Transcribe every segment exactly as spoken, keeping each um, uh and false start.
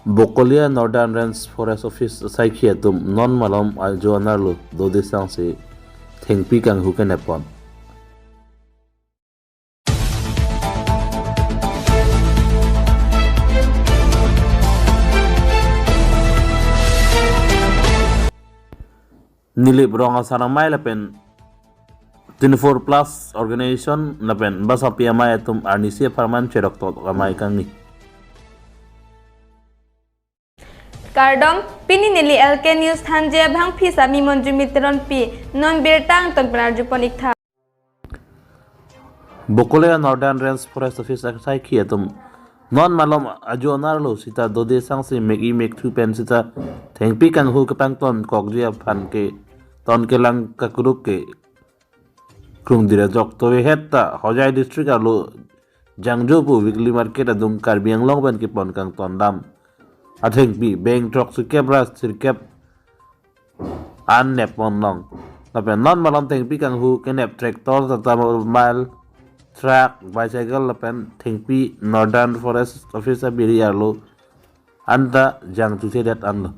Bokolia Northern Range Forest Office asaikhi atum non malom ajo anerlo dode sangsi thengpi kanghu kenep pon. Nilip Rong Asar Amei lapen twenty-four plus organization lapen basapi amei atum arnisi apharman cheroktok amei kangni. Kardom, pini neli L K News thanji abangpi sami Monjumi Teronpi, non birta angton pen arjupon iktha. Bokolia Northern Range Forest Office asaikhi atum non malom ajo anerlo sita dode sangsi mek-i mekthu pen sita thengpi kanghu kepangton kokji aphan ke ton kelang kakruk ke krung dire jok tovehet ta Hojai district arlo Jangjo pu weekly market adung Karbi Anglong pen kepon kangton dam athengpi beng throk sirkep ra sirkep an nep pon long. Lapen non malom thengpi kanghu kenep tractor, tata mobile, truck, bicycle lapen thengpi Northern Forest Office abiri arlo anta jang chusedet anlo.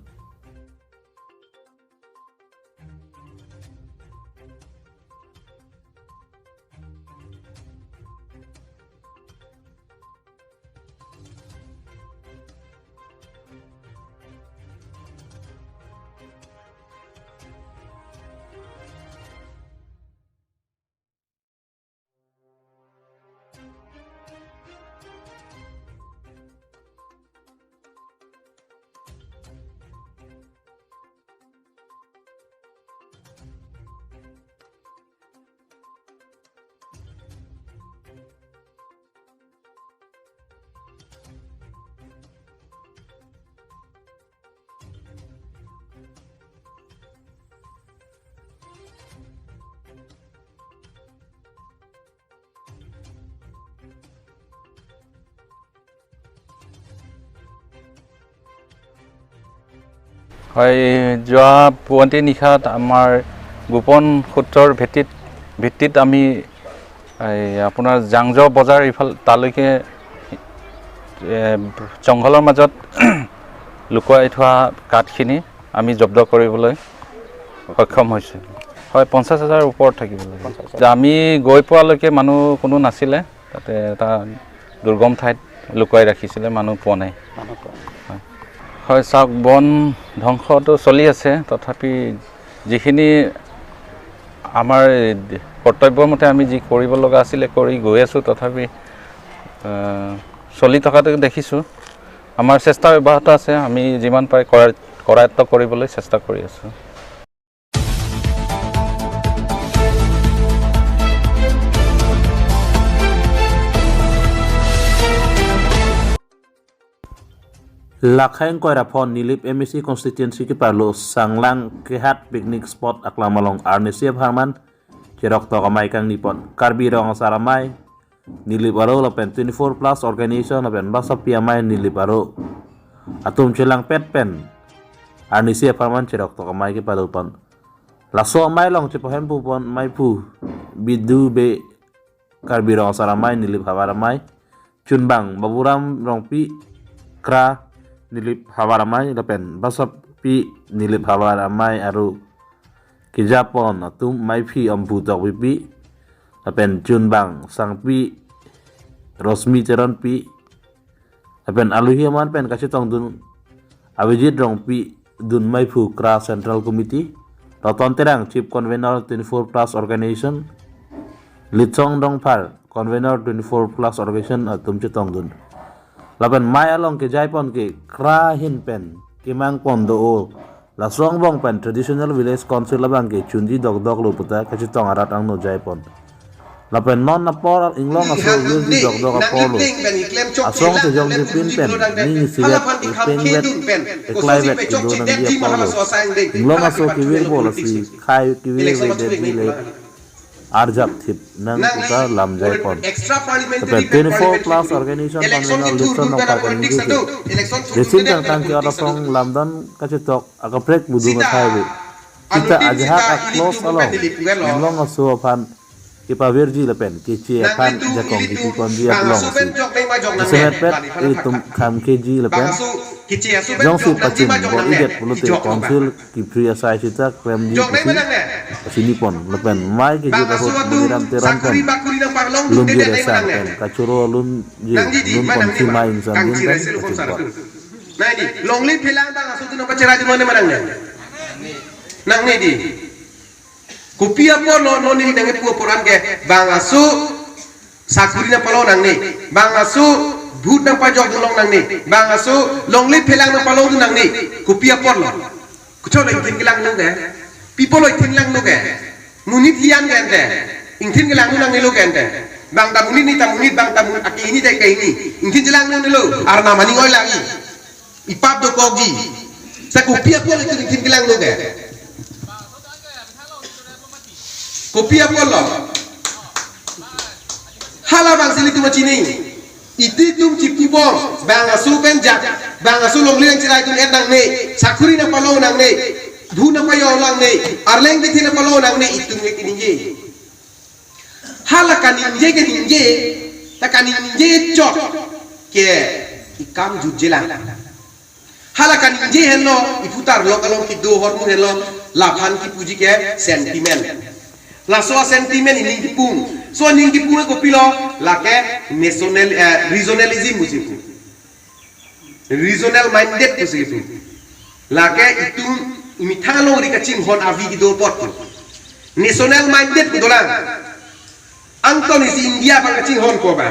হয়, যোৱা পুৱতি নিশাত আমাৰ গোপন সূত্ৰৰ ভিত্তিত, ভিত্তিত আমি এই আপোনাৰ জাংজ বজাৰ ইফাল তালৈকে, এ, জংঘলৰ মাজত লুকুৱাই থোৱা কাঠখিনি আমি জব্দ কৰিবলৈ সক্ষম হৈছোঁ। হয়, পঞ্চাছ হাজাৰ ওপৰত থাকিব লাগে। পঞ্চাছ হাজাৰ। যে আমি গৈ পোৱালৈকে মানুহ কোনো নাছিলে, তাতে এটা দুৰ্গম ঠাইত লুকুৱাই ৰাখিছিলে, মানুহ পোৱা নাই। মানুহ পোৱা নাই। হয়। হয়, চাওক, বন ধ্বংসটো চলি আছে, তথাপি যিখিনি আমাৰ এই কৰ্তব্যমতে আমি যি কৰিব লগা আছিলে, কৰি গৈ আছোঁ, তথাপি, আহ, চলি থকাটো দেখিছোঁ। আমাৰ চেষ্টা অব্যাহত আছে, আমি যিমান পাৰি কৰা-, কৰায়ত্ত কৰিবলৈ চেষ্টা কৰি আছোঁ। Lakhang koira phon Nilip M A C constituency keparlo Sanglang kehat picnic spot aklam along arnisi apharman cheroktok amei kangni pon. Karbi Rong Asar Amei Nilip aro lapen twenty-four plus organization lapen basapi amei Nilip aro atum chelangpet pen arnisi apharman cheroktok amei kepado pon. Laso amei along chepahemphu pon meiphu Bidu Bey, Karbi Rong Asar Amei Nilip havar amei, chunbang Baburam Rongpi, kra Nilip havar amei lapen basapi Nilip havar amei aro keja pon atum meiphi Amphu Tokbipi lapen chunbang sangpi Rosmi Teronpi lapen aluhi aman pen kachetongdun Abhijit Rongpi, dunmeiphu kra Central Committee, Roton Terang, Chief Convener twenty-four plus organization, Litsong Dongphar, Convener twenty-four plus organization atum chetongdun. Lapen amei along kejai pon ke kra ahin pen kemang pon do-o. Laso angbong pen Traditional Village Council abang ke chunji dokdoklo puta kachetong arat angno jai pon. Lapen non apor inglong aso virji dokdok aporlo. Asong tejong jepin pen ning isivet ipengvet eklaivet kedo nangji aporlo. Inglong aso kevirpo lasi khei kevirvedetji le arjap thip nang puta lam jai pon. Lapen twenty-four plus organization convener Litsong Dongphar kaningje ke, resim tangtang ke-ot asong lamdon kachetok akaprek budu mathai ave. Sita ajahak a-clause along inglong aso aphan kepavirji lapen keche aphan jakong kipi ponji alongsi jasemet pet itum kham keji lapen Kichi asu pen jongsi jok nangji pachim ma jok bor nangne. Idet pulote ijok ma ba. Council kipri asai sita klemji jok nai pusi ma nangne. Sinipon lapen mai ke bang jut asu ahut atum Boniram Teron sakuri pen bakuri nang parlong dum lunjir dede nai ma esan nangne. Pen kachoro lunji nangji di, lun ma pon nangji si ma. Mai ingsamjin kangchir pen esi lupon kachim sar pon. Nai di, longle phelang bang asu tu nang pacherai di ma ne ma nangne. Nangne di. Kopi apotlo non neli nangkepu apor an ke bang asu sakuri nang palo nangne, bang asu vote nang pajok dun long nangne, bang asu longle phelang nang palo dun nangne, kopi apotlo. Kuchot lo ingthin kelang lo ke, pi apotlo ingthin lang lo ke, monit hiyan ke ante, ingthin kelang lo nangne lo ke ante, bang ta monit ni ta monit, bang ta monit aki ini ta ke ini, ingthin kelang lo nangne lo, arnam aning oi lagi. Ipap dokokji. Sa kopi apotlo itum ingthin kelang lo ke. Kopi apotlo. Hala bang si nelitum chini. Itum chipubom. Bang asu pen jak. Bang asu longle nangcherai dun-et nangne. Sakuri nang palo nangne. Vote nang pajok nangne. Arleng kethe nang palo nangne. Itum le keningje. Hala kaningje keningje, ta kaningje chot ke ikam jutjelang. Hala kaningje henlo, iputar lo kalong kedo ahormu henlo, laphan kipuji ke sentiment. Laso a-sentiment ining kipung. So ining kipung kopilo, lake national, eh, regionalism pusi pu. Regional minded pusi pu. Lake itum imethang alongri kachinghon avi kedo apot pu. National minded pu dolang. Anton isi India abang kachinghon ko ba.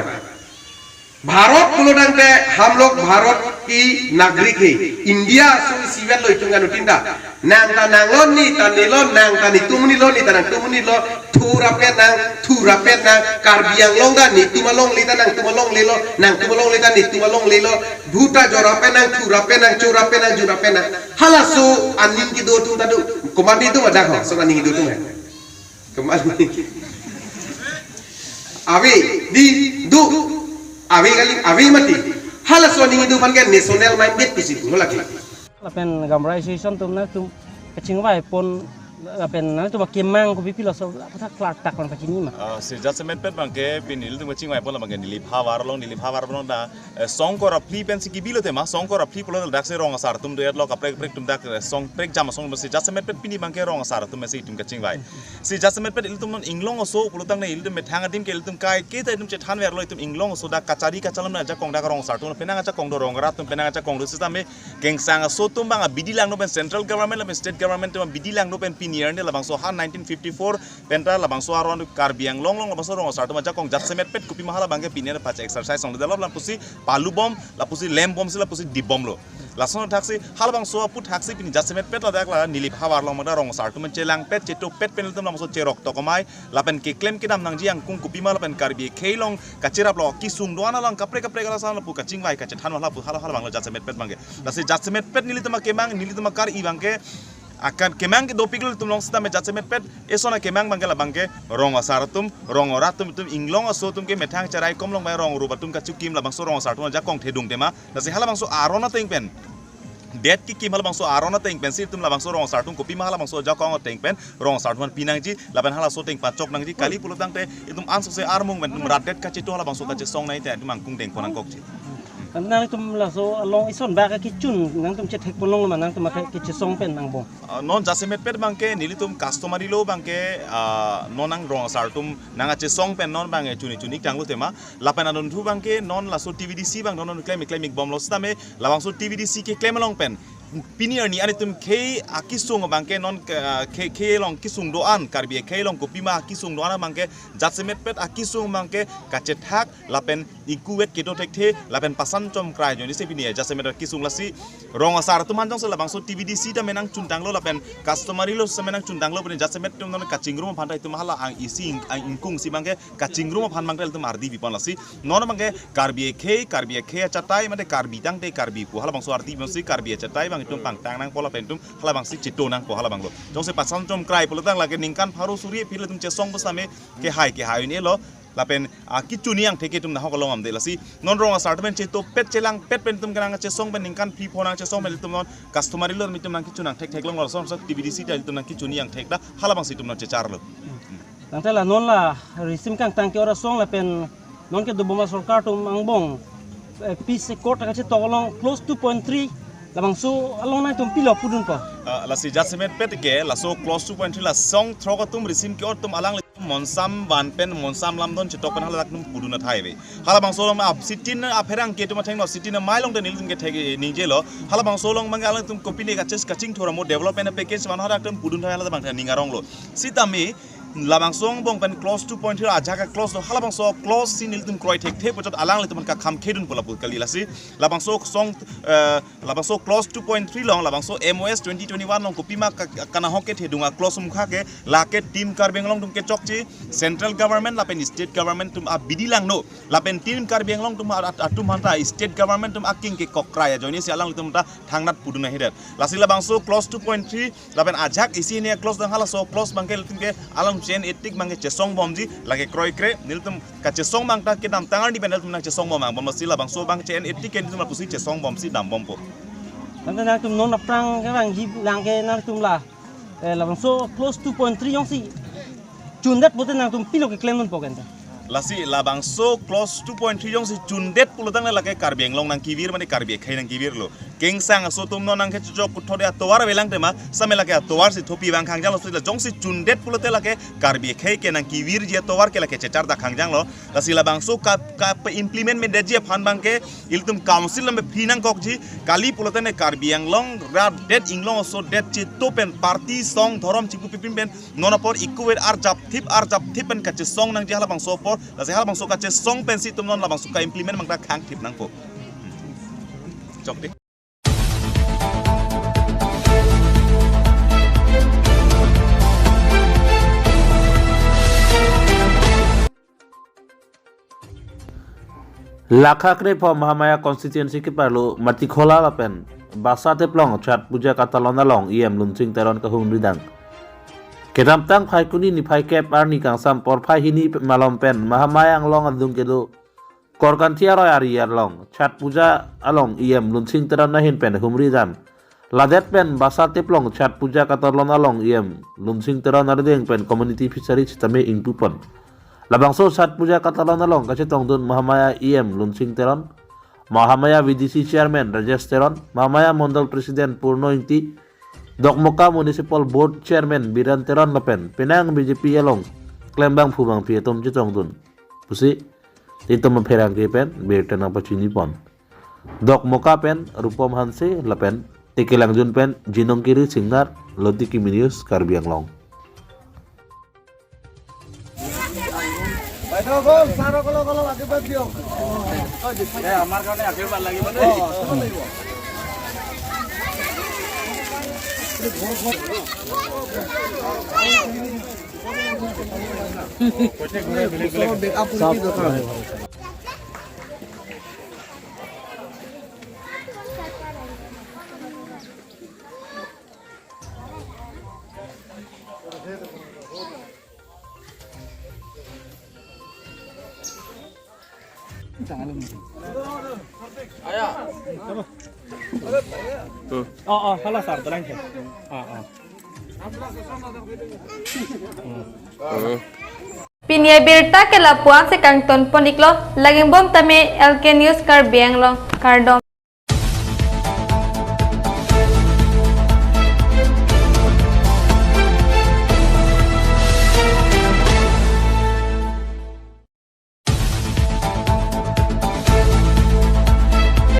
Bharat pulo tangte hum log Bharat ke nagarik hai. India aso isivet lo itum anuttin ta. Nang ta nanglo, ne ta nelo, nang ta netum nelo, ne ta nangtum nelo, thurap ke nang, thurap ke nang, Karbi Anglong ta netum alongle ta nangtum alongle lo, nangtum alongle ta netum alongle lo, vote ta jorap ke nang, thurap ke nang, chorap ke nang, junrap ke nang. Halaso aning kedo atum ta do, komat netum adak ho, so aning kedo atum hai. Komat ne. Ave, di, do, ave kali, ave mati. Halaso aning kedo aphan ke national minded pusi pu, hala ke. Lapen Gaonbura Association atum nangtum kachingvai pon lapen nangtum akemang kopi pilo so aphuthak klardak nang pachini ma. Ah, si jasemet pet abang ke pini ilitum kachingvai pon abang ke Nilip Havar along, Nilip Havar along ta, eh, songkor aphli pensi kibilo tema, songkor aphli pulo dak si rong asar atum do-et lo kaprek kaprek atum dak, eh, song prekjam asong si jasemet pet pini abang ke rong asar atum si itum kachingvai. Si jasemet pet ilitum non inglong aso pulo tangte ilitum methang adim ke ilitum kai ke ta itum chethanver lo itum inglong aso dak kachari kachelem ajakong dak rong asar atum penang ajakong do rong arat atum penang ajakong do sitame kengsang aso atum abang abidi langno pen central government lapen state government atum abidi langno pen pini arni labangso ha nineteen fifty-four penta labangso aron Karbi Anglong along labangso rong asar atum ajakong jasemet pet kopi ma hala abang ke pini pache exercise along develop lapusi palubom lapusi lembom si lapusi dibomlo. Lason thaksi halabangso aputhaksi pini jasemet pet ladak la Nilip Havar along mada rong asar atum chelang pet cheto pet pen ilitum labangso cherok tokomai lapen keklem kedam nangji angkung kopi ma lapen Karbi akhei along kacherap lo kesung do-an alang kaprek kaprek alasan lapu kachingvai kachethan wala pu hala halabanglo jasemet pet abang ke. Lasi jasemet pet nelitum akemang nelitum akar-i abang ke akan kemang kedopik lo itum along sitame jasemet pet eson akemang abang ke labang ke rong asar atum rong arat atum itum inglong aso atum ke methang cherai kom along abang rong rup atum kachikim labangso rong asar atum ajakong thedung tema. Lasi halabangso aron ateng pen det kekim halabangso aron ateng pensi itum labangso rong asar atum kopi ma halabangso ajakong ateng pen rong asar atum pinangji lapen halaso ateng pachok nangji kali pulo tangte itum ansose armung pen itum rat det kacheto halabangso kachesong nai te itum angkung dengpon nangkokji. Nangtum laso along ison ba kechun nangtum chethek pon long ma nangtum kechesong pen nangbong. Ah, non jasemet pet abang ke nelitum customary law abang ke, ah, non nang rong asar atum nang kachesong pen non abang ke chuni chuni tanglo tema. Lapen adunthu abang ke non laso T V D C abang non klem klem ik bomlo sitame labangso T V D C keklem along pen pini arni anitum khei akesung abang ke non ke, ah, khei khei along kesung do-an Karbi akhei along kopi ma akesung do-an abang ke jasemet pet akesung abang ke kachethak lapen ingkuvet kedo thekthe lapen pasan chom krai joni se pini jasemet pet kesung lasi rong asar atum han jongsi labangso T V D C ta menang chuntanglo lapen customary law ta menang chuntanglo pini jasemet atum non kachingrum aphan ta itum hala ang isi ang ingkung si abang ke kachingrum aphan abang ke ilitum ardi bipon lasi non abang ke Karbi akhei Karbi akhei achatai mate Karbi tangte Karbi pu halabangso ardi bipon si Karbi achatai abang itum pangtang nangpo lapen itum halabangsi cheto nangpo halabanglo. Jongsi pasan chom krai pulo tang lake ningkan pharo suri aphi ilitum chesong pusitame kehai kehai un-elo lapen, ah, kechuni angthek itum nahok along amde lasi non rong asar atum pen cheto pet chelang pet pen itum kenang chesong pen ningkan phli pho nang chesong pen itum non customary law itum nang kechun angthek thek long lason so T V D C ta itum nang kechuni angthek ta halabangsi itum nang checharlo. Tangte la non la risim kangtang ke ora song lapen non kedobom asorkar atum angbong, eh, peace accord ta kachetok along clause two point three Labangso along nangtum pilo pudunpo? Ah, lasi jasemet pet ke, laso clause two point three la song throk atum risim ke-ot atum alanglitum monsam van pen monsam lamdon chetok pen haladak atum pudun athai ave. Halabangso along ap sitin apherangke atum athengno sitin amei along te nelitum kethek, eh, ningjelo. Halabangso along abangke alangtum kopine kaches kachingthur amo development package van haladak atum pudun athai, halabangke ning aronglo. Sitame labangso angbong pen clause two point three ajak a-clause do, halabangso clause si nelitum kroi thekthe puchot alanglitum kakham khedunpo lapu kali. Lasi labangso song, eh, labangso clause two point three along, labangso M O S twenty twenty-one along kopima ka-, ka-, kanahok kethedung a-clause mukha ke, lake Team Karbi Anglong atum kechokche, central government lapen state government atum abidi langno, lapen Team Karbi Anglong atum at-, atum aphanta state government atum aking kekokrai ajoine si alanglitum ta thangnat pudun ahidet. Lasi labangso clause two point three lapen ajak isi ini a-clause dang, halaso clause abangke nelitum ke alam chen etik abangke chesong bomji, lake kroikre nelitum kachesong abang ta kedamtang arni pen nelitum nangchesong bom angbong, lasi labangso abang chen etik ke nelitum lapusi chesong bomsi dambompo. Nangtum, nangtum non aphrang kevangji abangke nangtum la, eh, labangso clause two point three jongsi chundet pulote nangtum pilo keklemdunpo kente? Lasi labangso clause two point three jongsi chundet pulo tangte lake Karbi Anglong nangkevir mane Karbi akhei nangkevirlo. Kengsang aso atum non nangkechojok kuthode atovar avelang tema, same lake atovar si thopi abang khangjanglo, si la jongsi chundet pulote lake Karbi akhei ke nangkevirji atovar ke lake chechar dak khangjanglo. Lasi labangso ka, ka pe-implement medeji aphan abangke ilitum council lam free nangkokji, kali pulote ne Karbi Anglong rat det inglong aso det cheto pen party song dhorom chipu pipin pen non apor equal arjapthip arjapthip pen kachesong nangji halabangso apor, lasi halabangso kachesong pensi itum non labangso ka-implement abang ta khangthip nangpo. Chokdi. Lakha krepho Mahamaya constituency keparlo Matikhola lapen Basa Teplong Chhath Puja Katalon along E M Lunsing Teron kahumri dang. Kedamtang Phaikuni niphai kep arni kangsam porphai hini malom pen Mahamaya Anglong adung kedo Korkanthi aroi ari arlong Chhath Puja along E M Lunsing Teron ahin pen humri dam. Ladet pen Basa Teplong Chhath Puja Katalon along E M Lunsing Teron arideng pen community fishery sitame ingpupon. Labangso Chhath Puja Katalon along kachetongdun Mahamaya E M Lunsing Teron, Mahamaya V D C Chairman Rajesh Teron, Mahamaya Mondol President Purno Ingti, Dokmoka Municipal Board Chairman Biren Teron lapen penang B J P along klembangphu bangpi atum chetongdun pusi itum apherangke pen birta nangpachinipon. Dokmoka pen Rupom Hanse lapen Tekelangjun pen Jinong Kiri Singnar, Lotiki News, Karbi Anglong. বাইদেউ, বল, ছাৰক অলপ, অলপ আশীৰ্বাদ দিয়ক। এই, আমাৰ কাৰণে আশীৰ্বাদ লাগিব দেই। অ, অ, অ। Oh, oh, hala sir, dalang ke. Ah, ah. Pini abirta ke lapu-an si kangtonpon-iklo, lagingbom tame L K News Karbi Anglong, kardom.